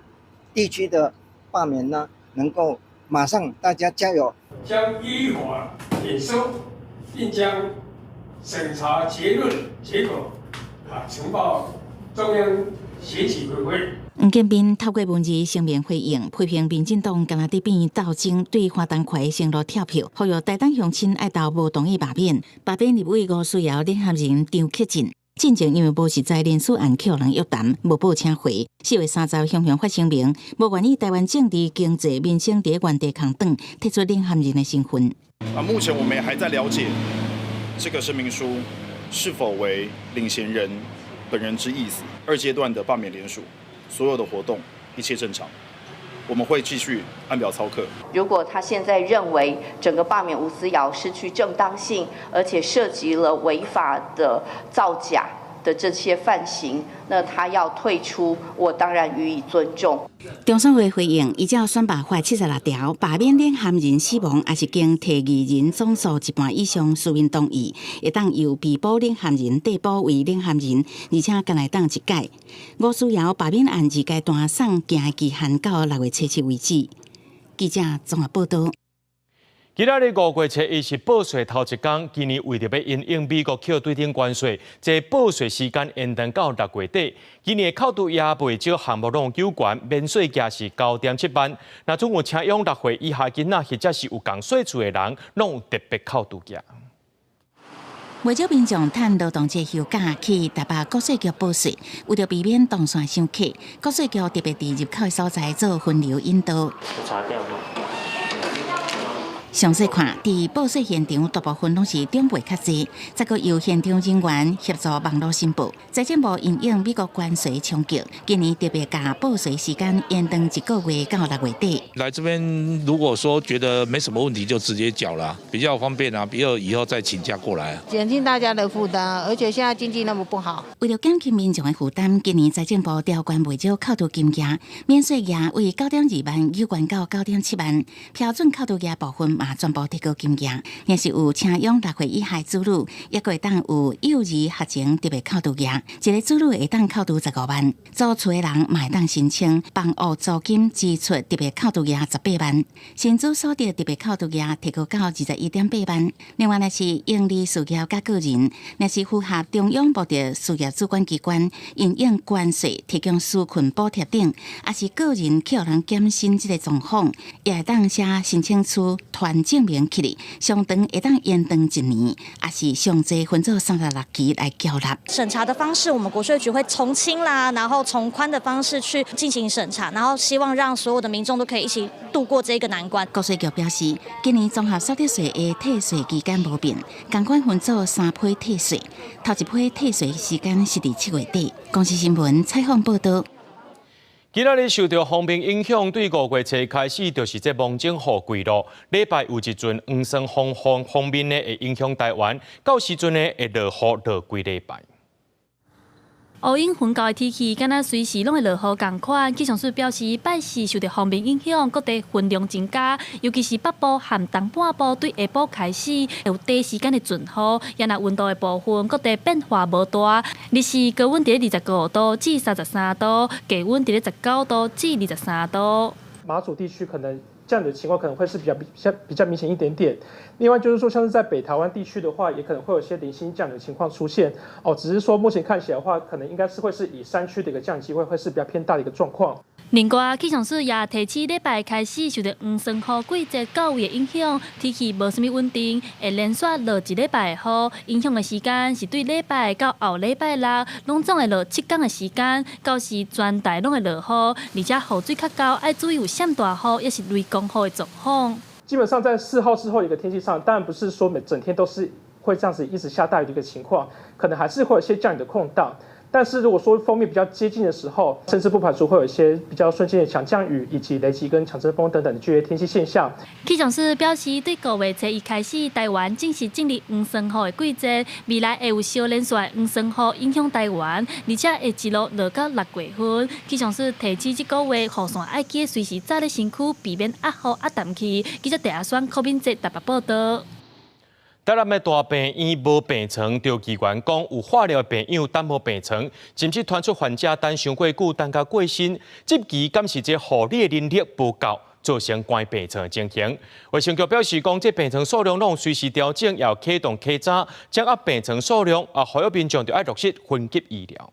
地區的罷免呢，能夠馬上大家加油。將依法檢收，並將審查結論結果呈報中央選舉委員會。黃建斌透過文字聲明回應，批評民進黨敢若佇變鬥爭，對花東區的承諾跳票，呼籲台東鄉親愛投無同意罷免。罷免立委吳思瑤領銜人張克進，進前因為無實在連署案予人約談，無報請回。4月30雄雄發聲明，無願意台灣政治、經濟、民生佇原地空轉，退出領銜人的身份。啊，目前我們還在了解這個聲明書是否為領銜人本人之意思。二階段的罷免聯署，所有的活動一切正常，我們會繼續按表操課。如果他現在認為整個罷免吳思瑤失去正當性，而且涉及了違法的造假的這些犯行，那他要退出，我當然予以尊重。中選會回應，依照選罷法76條，罷免領銜人死亡，抑是經提議人總數一半以上書面同意，會當由被補領銜人遞補為領銜人，而且干焦會當一屆。吳思瑤罷免案二階段送件的期限到6月7日為止。記者綜合報道。今仔日五月初一是報稅頭一工，今年為著欲因應美國扣對等關稅，這報稅時間延長到六月底。今年的扣除額袂少項目攏有懸，免稅額是9.7萬。若準有請養6歲以下囡仔，或者是有仝稅厝的人，攏有特別扣除額。袂少民眾趁勞動節休假去台北國稅局報稅，為著避免動線傷客，國稅局特別佇入口的所在做分流引導。查掉嗎？詳細看，佇報稅現場，大部分攏是長輩較濟，則閣由現場人員協助網路申報。財政部因應美國關稅衝擊，今年特別共報稅時間延長一個月到六月底。來這邊如果說覺得沒什麼問題，就直接繳了，比較方便啊，不要以後再請假過來。減輕大家的負擔，而且現在經濟那麼不好。為著減輕民眾的負擔，今年財政部調懸袂少扣除金額，免稅額為9.2萬，又懸到9.7萬，標準扣除額部分嘛全部提高金額。若是有請養6歲以下子女，抑閣會當有幼兒學前特別扣除額，一个子女會當扣除15萬。租厝的人嘛會當申請房屋租金支出特別扣除額18萬，薪資所得特別扣除額提高到21.8萬。另外，若是營利事業佮個人，若是符合中央目的事業主管機關因應關稅提供紓困補貼等，抑是個人去予人減薪這个狀況，也會當寫申請書傳證明起來，上長會當延長一年，抑是上濟分做36期來繳納。審查的方式，我們國稅局會從輕啦，然後從寬的方式去進行審查，然後希望讓所有的民眾都可以一起度過這個難關。國稅局表示，今年綜合所得稅的退稅期間無變，仝款分做三批退稅，頭一批退稅時間是佇7月底。公視新聞採訪報導。今仔日受著鋒面影響，對五月初開始就是這蒙頂雨季囉。禮拜有一陣黃酸風鋒面呢，會影響台灣，到時陣呢會落雨落幾禮拜。烏雲混交的天氣，敢若隨時攏會落雨仝款。氣象署表示，拜四受著鋒面影響，各地雲量增加，尤其是北部和東半部對下晡開始會有短時間的陣雨。也若溫度的部分，各地變化無大。日時高溫佇咧25度至33度，低溫佇咧19度至23度。馬祖地區可能降雨的情況可能會是比較明顯一點點。另外就是說，像是在北台灣地區的話，也可能會有些零星降雨的情況出現。哦，只是說目前看起來的話，可能應該是會是以山區的一個降雨機會會是比較偏大的一個狀況。另外，氣象署也提醒，禮拜開始受著黃酸雨季節到位的影響，天氣無啥物穩定，會連續落一禮拜的雨。影響的時間是對禮拜到後禮拜六，攏總會落7天的時間，到時全台攏會落雨，而且雨水較厚，愛注意有閃大雨，抑是雷公雨的狀況。基本上在4號之後一個天氣上，當然不是說每整天都是會這樣子一直下大雨的一個情況，可能還是會有些降雨的空檔。但是如果說鋒面比較接近的時候，甚至不排除會有一些比較瞬間的強降雨，以及雷擊跟強陣風等等的劇烈天氣現象。氣象署表示，對五月初一開始，台灣正式進入黃酸雨的季節，未來會有小連續的黃酸雨影響台灣，而且會一路落到6月份。氣象署提醒，這個月雨傘愛記隨時紮咧身軀，避免壓雨壓淡去。記者鄭阿雙、柯敏哲台北報導。台南的大病院無病床，著議員講有化療的病友等無病床，甚至傳出患者等傷過久，等到過身。質疑敢是這護理的人力無夠，造成關病床的情形。衛生局表示講，這病床數量攏隨時調整，也有啟動稽查，掌握病床數量，啊，呼籲民眾著愛落實分級醫療。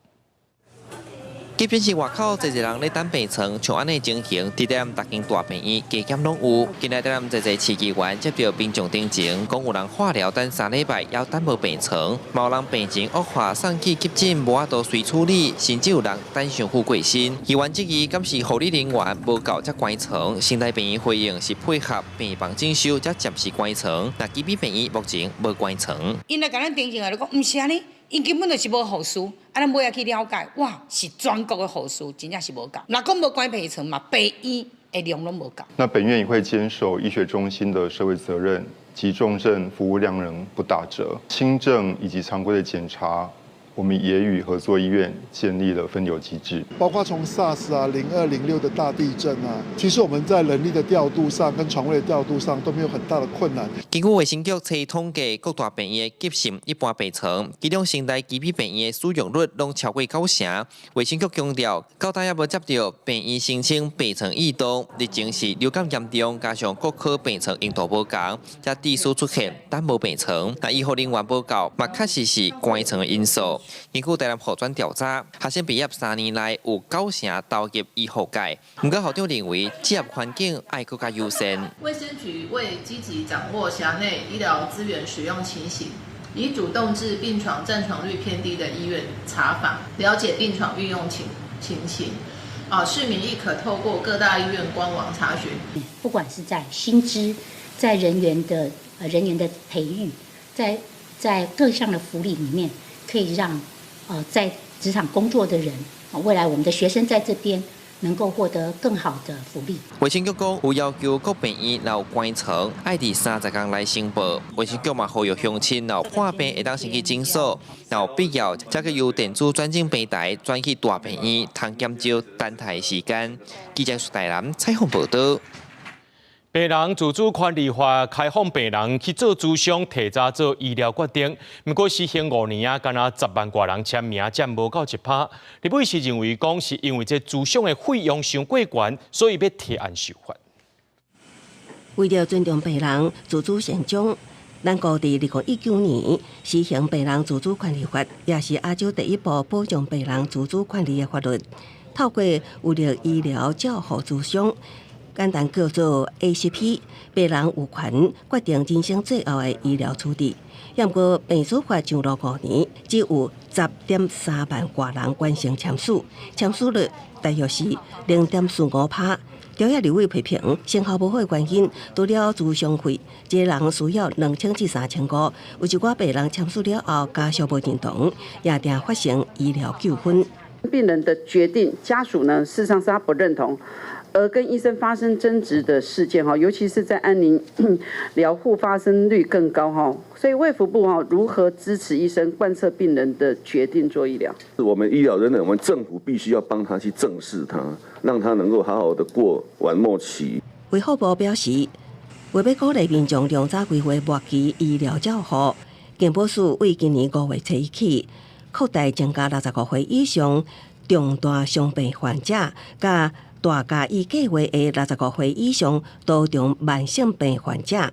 急診室外口濟濟人咧等病床，像按呢情形，佇台南逐間大病院加減攏有。今日台南濟濟市議員接著民眾陳情，講有人化療等3禮拜，猶等無病床，嘛有人病情惡化送去急診，無法度隨處理，甚至有人等傷久過身。議員質疑，敢是護理人員無夠才關床？成大病院回應是配合病房整修，才暫時關床。但基比病院目前無關床。𪜶來共咱澄清啊，就講毋是按呢，𪜶根本就是無護士，啊，咱尾仔去了解，哇，是全國的護士真正是無夠。若講無關病床嘛，病院的量攏無夠。那本院也會堅守醫學中心的社會責任，急重症服務量能不打折，輕症以及常規的檢查，我們也與合作醫院建立了分流機制，包括從 SARS 啊、02、06的大地震啊，其實我們在人力的調度上跟床位的調度上都沒有很大的困難。根據衛生局初統計，各大病院的急性一般病床，其中成大基比病院的使用率攏超過九成。衛生局強調，到今猶無接著病院申請病床異動，日前是流感嚴重，加上各科病床用度無仝，才致使出現等無病床。但醫護人員無夠，嘛確實是關床的因素。根據台南護專調查，學生畢業3年內有九成投入醫護界。毋過校長認為，職業環境愛閣較優先。衛生局為積極掌握轄內醫療資源使用情形，已主動至病床佔床率偏低的醫院查訪，了解病床運用情形。啊，市民亦可透過各大醫院官網查詢。不管是在薪資、在人員的培育，在各項的福利裡面，可以讓在職場工作的人，未來我們的學生在這邊能夠獲得更好的福利。衛生局講有要求各病院若有關床，愛佇30工內申報。衛生局嘛呼籲鄉親若有破病會當先去診所，若有必要，才去由電子轉診平台轉去大病院，通減少等待時間。記者蘇台南採訪報導。病人自主權利法開放病人去做諮商，提早做醫療決定。毋過施行5年啊，干焦10萬外人簽名，才無夠1%。立委是認為講，是因為這諮商的費用傷過懸，所以欲提案修法。為著尊重病人自主善終，咱國佇2019年施行病人自主權利法，也是亞洲第一部保障病人自主權利的法律。透過有力醫療照護諮商，簡單叫做 ACP，病人有權決定人生最後的醫療處置。毋過病主法上路5年，只有10.3萬外人完成簽署，簽署率大約是0.45%。朝野立委批評成效無好的原因，除了諮商費，一個人需要2000至3500，有一寡病人簽署了後，家屬無認同，也定發生醫療糾紛。病人的決定，家屬呢，事實上是他不認同，而跟醫生發生爭執的事件哈，尤其是在安寧療護發生率更高哈，所以衛福部哈如何支持醫生貫徹病人的決定做醫療？我們醫療人員，我們政府必須要幫他去正視他，讓他能夠好好的過完末期。衛福部表示，為欲鼓勵民眾量早規劃末期醫療照護，健保署為今年5月初一起，擴大增加65歲以上重大傷病患者，佮大家醫計劃的65歲以上多重慢性病患者，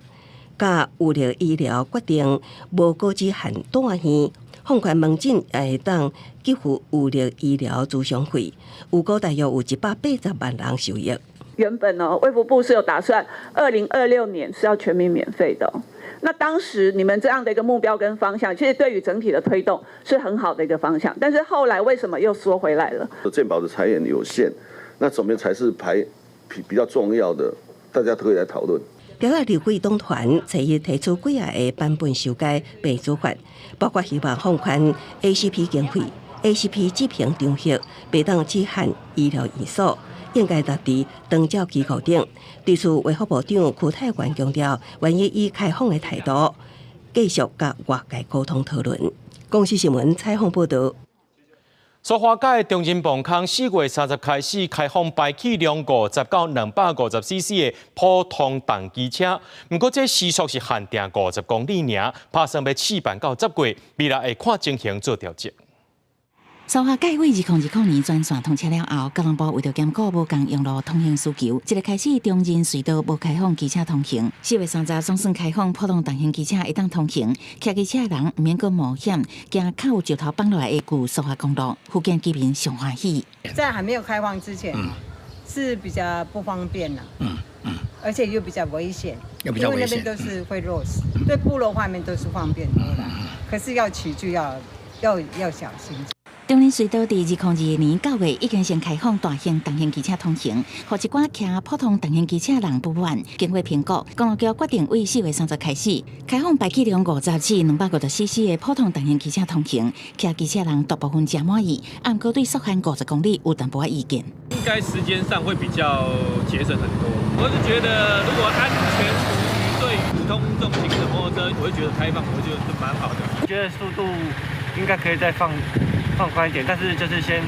佮有力醫療決定無告知限住院，放寬門診會當給付有力醫療諮商費，預估大約有180萬人受益。原本呢，衛福部是有打算2026年是要全民免費的。那當時你們這樣的一個目標跟方向，其實對於整體的推動是很好的一個方向。但是後來為什麼又縮回來了？健保的財源有限，那怎麼才是排比較重要的？大家都可以來討論。朝野立委黨團初一提出幾仔个版本修改病主法，包括希望放寬 ACP 經費、ACP 執行場域，袂當只限醫療院所，應該納佇長照機構頂。對此，衛福部長邱泰源強調，願意以開放的態度，繼續佮外界溝通討論。公視新聞採訪報導。蘇花改中正磅空4月30開始開放排氣量50到250 cc 的普通重機車，毋過這時速是限定50公里爾，拍算欲試辦到10月，未來會看情形做調整。蘇花改為2020年全線通車了後，交通部為著兼顧無仝用路通行需求，這个開始中正隧道無開放機車通行。4月30總算開放普通重型機車會當通行，騎機車的人毋免閣冒險，驚較有石頭放落來的舊蘇花公路，福建居民上歡喜。在還沒有開放之前，是比較不方便啦，而且又比較危險，又比較危險，因為那邊都是會落石，對部落方面都是方便多啦。可是要騎就要小心。中正隧道佇2022年9月已經先開放大型重型機車通行，予一寡騎普通重型機車人不滿。經過評估，公路局決定為4月30開始開放排氣量50至250 cc 的普通重型機車通行，騎機車人大部分誠滿意，毋過對速限50公里有淡薄仔意見。應該時間上會比較節省很多。我是覺得如果安全無虞，對普通重型的摩托車，我會覺得開放，我覺得是蠻好的。覺得速度應該可以再放寬一點，但是就是先。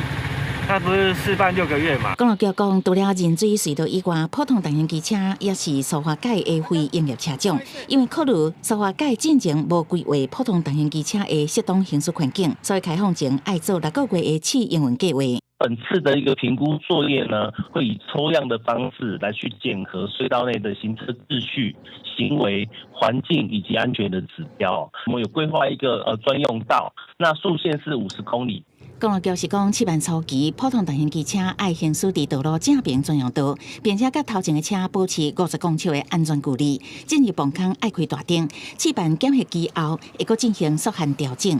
他不是試辦6個月嘛？公路局講，除了人水隧道以外，普通重型機車也是蘇花改的非營業車種，因為考慮蘇花改進前無規劃普通重型機車的適當行駛環境，所以開放前愛做6個月的試營運計劃。本次的一個評估作業呢，會以抽樣的方式來去檢核隧道內的行車秩序、行為、環境以及安全的指標。我們有規劃一個專用道，那速限是50公里。公路局是講，試辦初期，普通重型機車愛行駛佇道路正爿專用道，並且佮頭前的車保持50公尺的安全距離。進入磅空愛開大燈。試辦檢核期後，會閣進行速限調整。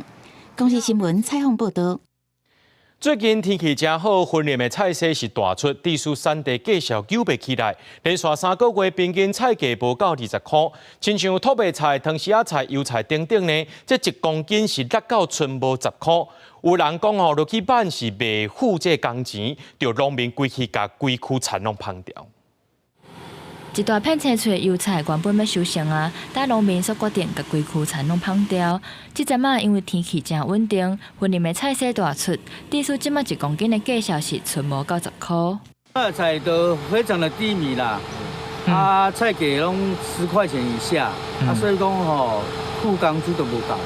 公視新聞採訪報導。最近天氣誠好，雲林的菜市是大出，致使產地價數扭袂起來，連續3個月平均菜價無到20箍，親像禿白菜、糖絲仔菜、油菜等等呢，這1公斤是落到賰無10箍。有人講吼，落去賣是袂付這工錢，著農民規氣共規區田攏芳掉。一大片青翠油菜原本欲收成啊，但農民煞決定共規區田攏芳掉。這陣仔因為天氣誠穩定，雲林的菜市大出，致使這馬1公斤的價數是賰無到10箍。菜都非常的低迷啦，啊，菜價攏10塊錢以下，啊，所以講吼，付工資都無夠，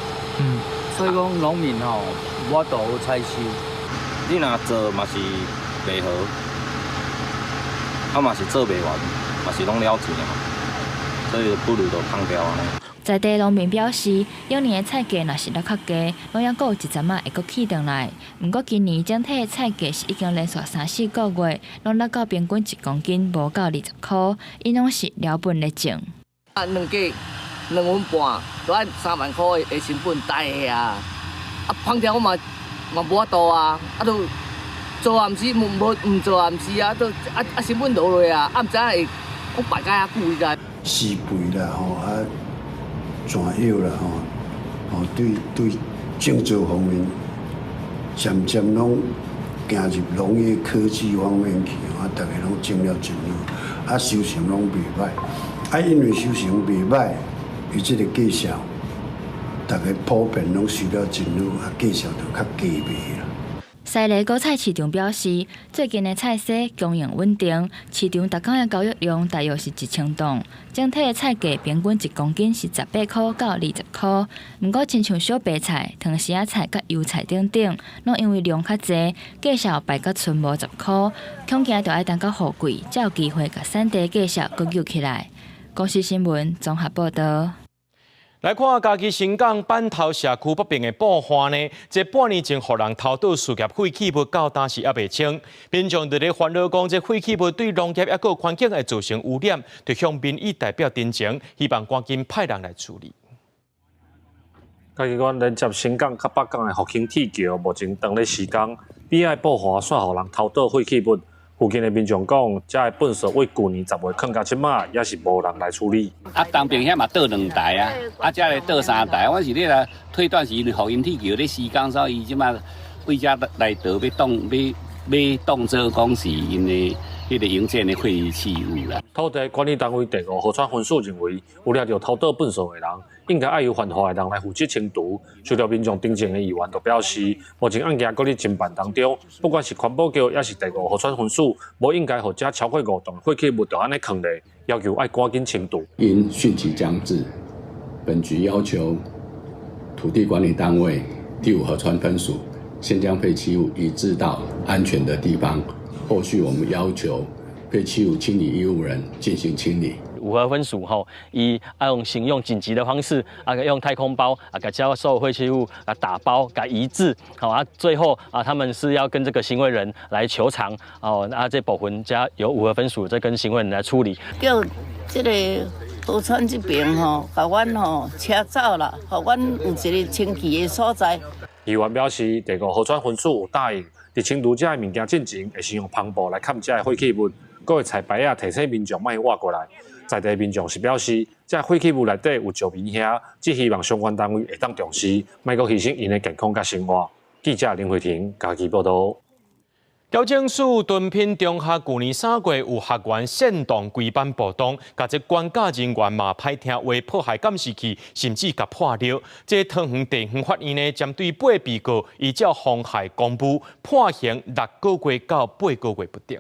所以講農民吼無法度採收。你若做嘛是袂好，啊嘛是做袂完。嘛是攏了錢嘛，所以不如就芳掉按呢。在地農民表示，往年的菜價若是落較低，攏猶閣有一陣仔會閣起轉來。毋過今年整體的菜價是已經連續3、4個月，攏落到平均1公斤無到20箍，𪜶攏是了本咧種。啊，兩斤2分半，都愛3萬箍的成本帶啊！啊，芳掉我嘛嘛無法度啊，啊都做也毋是，無無毋做也毋是啊，都啊啊成本落落啊，啊毋知影會。我擺較久伊知。施肥啦吼，啊，轉藥啦吼，吼對對種植方面，漸漸攏行入農業科技方面去，啊，逐个攏種了真好，啊，收成攏袂䆀，啊，因為收成袂䆀，伊這个價數，逐个普遍攏收了真好，啊，價數就較低賣啦。西螺果菜市場表示，最近的菜市供應穩定，市場逐工的交易量大約是1000檔，整體的菜價平均1公斤是18箍到20箍。毋過，親像小白菜、糖絲仔菜佮油菜等等，攏因為量較濟，價數敗甲賰無10箍，恐驚著愛等到雨季，才有機會共產地價數閣扭起來。公視新聞綜合報導。來看嘉義伸港板頭社區北爿的布花呢，這半年前予人偷倒事業廢棄物到今是猶未清。民眾佇咧煩惱講，這廢棄物對農業抑閣環境會造成污染，就向民意代表陳情，希望趕緊派人來處理。嘉義縣連接伸港佮北港的復興鐵橋，目前當咧施工，邊仔的布華煞予人偷倒廢棄物。附近的民眾講，這个糞埽對舊年10月囥到這馬，也是無人來處理。啊，東爿遐嘛倒兩台啊，啊，這个倒三台，我是咧來推斷是因為復興鐵橋咧施工，所以伊這馬對遮來倒欲當欲欲當做講是𪜶的彼个營建的廢棄物啦。土地管理單位第五河川分署認為，有掠著偷倒糞埽的人，應該愛由犯法的人來負責清除。受到民眾陳情的議員就表示，目前案件閣咧偵辦當中，不管是環保局抑是第五河川分署，無應該予這超過5噸廢棄物就按呢囥咧，要求愛趕緊清除。因汛期將至，本局要求土地管理單位第五河川分署先將廢棄物移置到安全的地方，後續我們要求廢棄物清理義務人進行清理。五河分署吼，伊愛用使用緊急的方式啊，用太空包啊，共這所有廢棄物啊打包，共移置，好啊，最後啊，他們是要跟這個行為人來求償哦，啊，這部分才由五河分署再跟行為人來處理。叫這个河川這爿吼，共阮吼車走啦，予阮有一个清氣的所在。議員表示，第五河川分署有答應，佇清除這个物件進前，會先用帆布來蓋這个廢棄物，閣會彩牌仔提醒民眾莫挖過來。在地民眾是表示，這廢棄物內底有石棉遐，只希望相關單位會當重視，莫閣犧牲𪜶的健康佮生活。記者林慧婷嘉義報導。矯正署敦品中學舊年3月有學員煽動規班暴動，共這管教人員嘛歹聽話破壞監視器，甚至共破尿。這桃園地方法院呢，針對八被告依照妨害公務判刑6個月到8個月不等。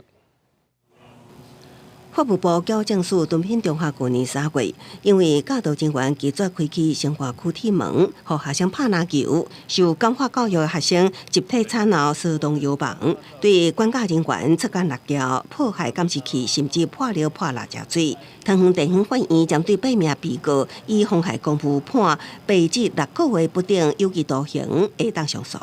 法務部矯正署敦品中學舊年3月，因為教導人員拒絕開啟生化軀體門，予學生拍籃球，受感化教育的學生集體吵鬧、騷動遊網，對管教人員出工落轎、破壞監視器，甚至潑尿潑辣椒水。桃園地方法院針對八名被告以妨害公務判8至6個月不等有期徒刑，會當上訴。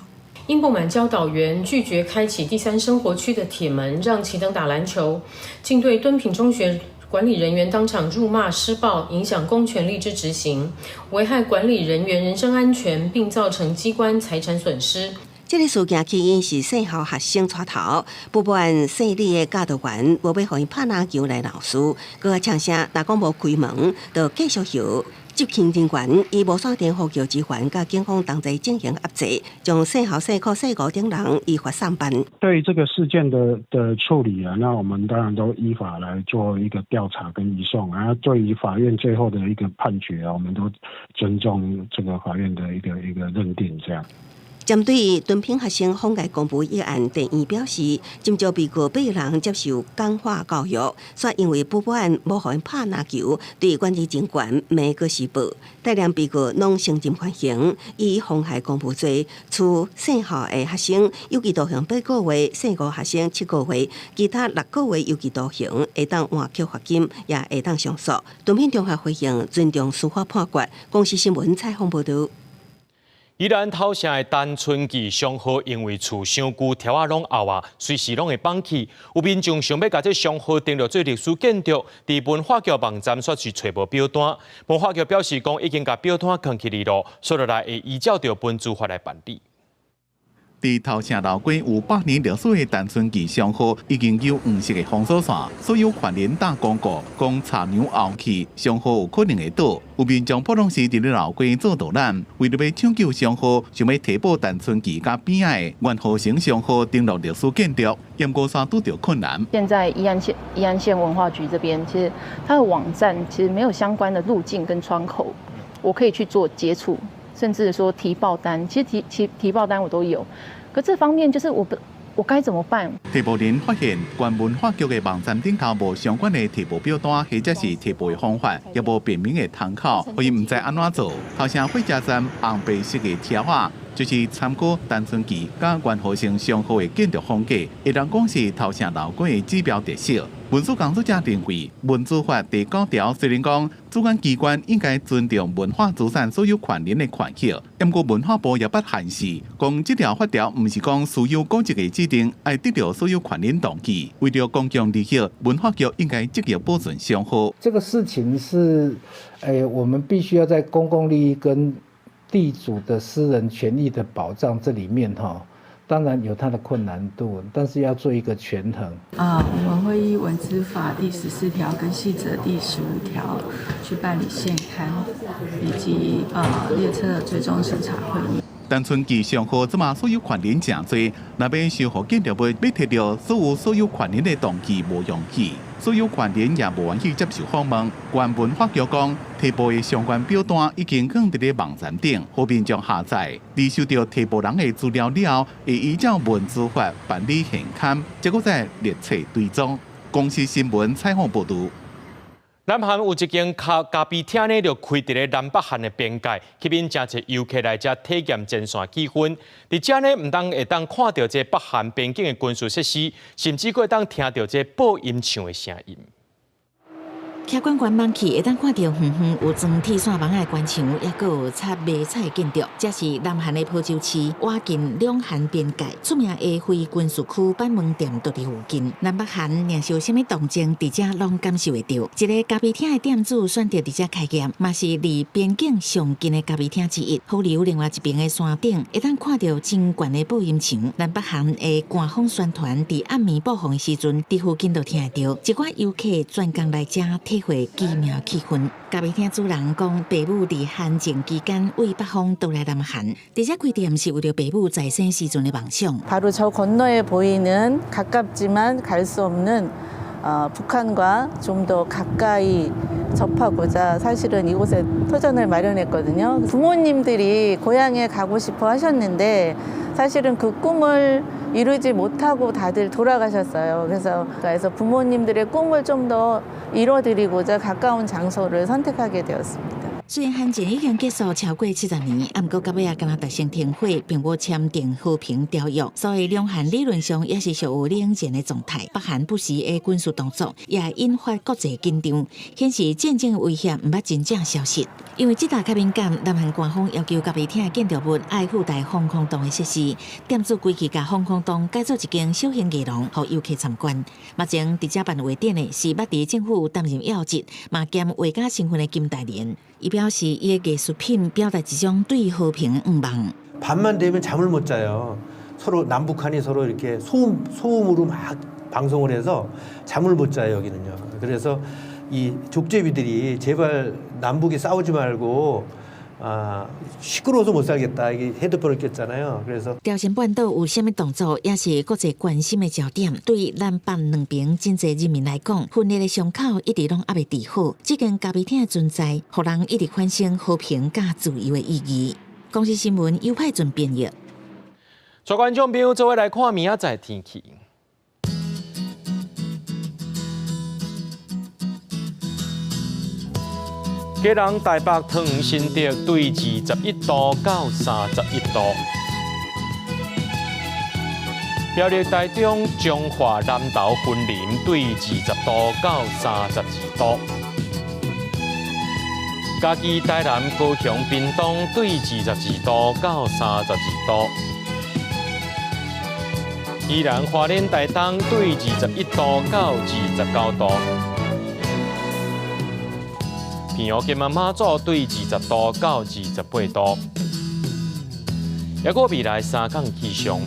因不滿教導員拒絕開啟第三生活區的鐵門，讓其等打籃球，竟對敦品中學管理人員當場辱罵施暴，影響公權力之執行，危害管理人員人身安全，並造成機關財產損失。這个事件起因是細校學生帶頭，不滿姓李的教導員無欲予𪜶拍籃球來鬧事，閣嗆聲，若講無開門，就繼續搖。執勤人員以無線電呼叫支援，佮警方同齊進行壓制，將細校細科細五等人依法送辦。對這個事件的處理啊，那我們當然都依法來做一個調查跟移送，然後對於法院最後的一個判決啊，我們都尊重這個法院的一個認定，這樣。針對敦品學生妨礙公務一案，地院表示，針對被告八人接受感化教育，煞因為不滿無予𪜶拍籃球，對管理人員罵閣施暴，帶領被告攏承認犯行，以妨害公務罪，處細校的學生有期徒刑八個月，細五學生7個月，其他6個月有期徒刑，會當換扣罰金，也會當上訴。敦品中學回應尊重司法判決。公視新聞採訪報導。宜蘭頭城的陳春記商號因為厝傷舊，柱仔攏凹啊，隨時攏會崩去。有民眾想欲共這商號登錄做歷史建築，佇文化局網站煞是揣無表單。文化局表示講，已經共表單囥起來囉，紲落來會依照著文資法來辦理。佇頭城老街有100年歷史的陳春記商號，已經有黃色的封鎖線，所有權人打公告，講插梁凹去，商號有可能會倒。有民眾普通是佇咧老街做導覽，為著欲搶救商號，想欲提報陳春記佮邊仔的元和成商號登錄歷史建築，毋過煞拄著困難。現在宜安縣文化局這邊，其實它的網站其實沒有相關的路徑跟窗口，我可以去做接觸。甚至說提報單，其實提報單我都有，可這方面就是我不我該怎麼辦？提報人發現，縣文化局的網站頂頭無相關的提報表單，或者是提報的方法，也無便民的窗口，予𪜶毋知按怎做。頭城火車站紅白色的柱仔，就是參考陳春記佮元和成商號的建築風格，會當講是頭城老街的指標特色。文史工作者認為，文資法第九條雖然講主管機關應該尊重文化資產所有權人的權益，毋過文化部也捌限示，講這條法條毋是講私有古蹟的指定愛得著所有權人同意。為著公共利益，文化局應該積極保存商號。這個事情是，我們必須要在公共利益跟地主的私人權益的保障這裡面，哈。當然有它的困難度，但是要做一個權衡。啊，我們會依文資法第14條跟細則第15條去辦理現勘，以及列冊的最終審查會議。陳春記商號這馬所有權人誠濟，若欲修復建築物，欲提著所有所有權人的同意無容易，所有權人也無願意接受訪問。縣文化局講，提報的相關表單已經放佇咧網站頂，予民眾下載。佇收著提報人的資料了後，會依照文資法辦理現勘，結果再列冊追蹤。公視新聞採訪報導。南韓有一間咖啡廳呢，就開佇咧南北韓的邊界，吸引誠濟遊客來遮體驗前線氣氛。佇遮呢，毋但會當看著這北韓邊境的軍事設施，甚至閣會當聽著這播音唱的聲音。徛關關望去，會當看著遠遠有裝鐵線網的關牆，抑閣有插迷彩的建築。這是南韓的坡州市，倚近兩韓邊界，出名的非軍事區板門店就佇附近。南北韓若是有啥物動靜，佇遮攏感受會著。一个咖啡廳的店主選擇佇遮開業，嘛是離邊境上近的咖啡廳之一。好離有另外一邊的山頂，會當看著真懸的播音牆。南北韓的官方宣傳佇暗暝播放的時陣，佇附近就聽會著。一寡遊客專工來遮體劃奇妙氣氛。咖啡廳主人講，爸母佇韓戰期間為北方逃來南韓，佇遮開店是為著爸母在生時陣的夢想。 바로저건너에보이는가깝지만갈수없는북한과 좀 더 가까이 접하고자 사실은 이곳에 터전을 마련했거든요. 부모님들이 고향에 가고 싶어 하셨는데 사실은 그 꿈을 이루지 못하고 다들 돌아가셨어요. 그래서 부모님들의 꿈을 좀 더 이뤄드리고자 가까운 장소를 선택하게 되었습니다. 雖然韓戰已經結束超過70年，毋過到尾仔敢若達成停火，並無簽訂和平條約，所以兩韓理論上也是屬於冷戰的狀態。北韓不時的軍事動作，也引發國際緊張，顯示戰爭的威脅毋捌真正消失。因為這搭較敏感，南韓官方要求咖啡廳的建築物愛附帶防空洞的設施，店主規氣共防空洞改做一間小型藝廊，予遊客參觀。目前佇遮辦畫展的是捌佇政府擔任要職，嘛兼畫家身份的金大連。伊表示，伊的藝術品表達一種對和平的願望。 밤만 되면 잠을 못 자요. 서로 남북한이 서로 이렇게 소음으로 막 방송을 해서 잠을 못 자요, 여기는요. 그래서 이 족제비들이 제발 남북이 싸우지 말고 시끄러워서 못 살겠다. 이게 헤드폰을 꼈잖아요. 그래서 朝鮮半島有啥物動作，也是國際關心的焦點。對南北兩邊真濟人民來講，分裂的傷口一直攏猶未治好。這間咖啡廳的存在，予人一直反省和平佮自由的意義。公視新聞尤派俊編譯。帶觀眾朋友做伙來看明仔載天氣。基隆、台北、桃園、新竹對21度到31度；苗栗、台中、彰化、南投、雲林對20度到32度；嘉義、台南、高雄、屏東對22度到32度；宜蘭、花蓮、台東對21度到29度。澎湖、金門、馬祖對20度到28度，抑閣未來三天氣象。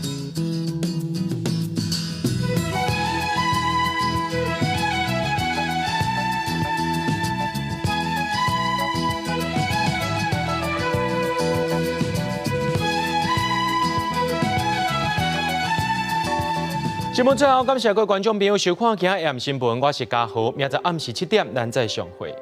新聞最後，感謝各位觀眾朋友收看今仔日新聞，我是嘉豪，明仔暗時7點，咱再相會。